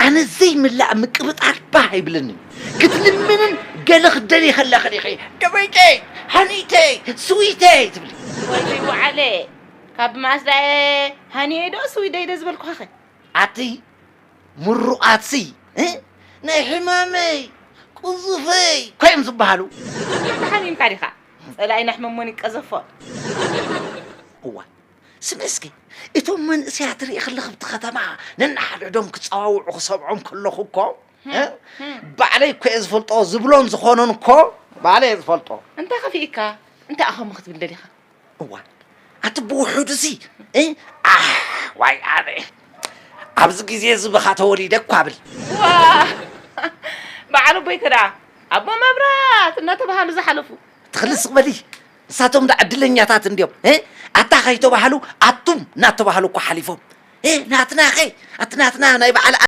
ኣነ ዘይምላእ ምቅብጣር ባህ ኣይብለንን። ክትልምንን ገለ ክትደልይ ከላ ከሊኺ ደበይተይ፣ ሃኒተይ፣ ስዊተይ ትብሊ። ወይ ወዓለ፣ ካብ መኣስ ደኣ ሃኒየይ ዶ ስዊደይ ዶ ዝበልኩኻኸ? ኣቲ ምሩቓትሲ፣ እ? ናይ ሕማመይ፣ ቅዙፈይ እኮ እዮም ዝበሃሉ። ተሓሚምካ ዲኻ? ጸላኢና ሕመሞን ይቀዘፎ። እዋ፣ ስምዒ እስኪ፣ እቶም መንእሰያት ርኢ ከለኺ ኣብቲ ከተማ ነንሓድሕዶም ክጸዋውዑ ክሰምዖም ከለኹ እኮ፣ እ? ባዕለይ እኮ እየ ዝፈልጦ ዝብሎን ዝኾኖን እኮ ባዕለይ እየ ዝፈልጦ። እንታይ ከፊእካ? እንታይ ኣኸሞ ክትብል ደሊኻ? እዋ፣ ኣቲ ብውሑዱሲ፣ እ? ኣህ፣ ዋይ ኣነ። ኣብዚ ግዜ እዚ ብኻ ተወሊደ እኳ ብል። ዋ! በዓል ኣቦይ ከ ደኣ ኣቦ መብራት እናተባሃሉ ዝሓለፉ። ትኽልስ በሊ። ንሳቶም ደኣ ዕድለኛታት እንድዮም። እ? ኣታ ከይተባህሉ ኣቱም እናተባህሉ እኮ ሓሊፎም። እ? ናትና ኸ? ኣቲ ናትና ናይ በዓል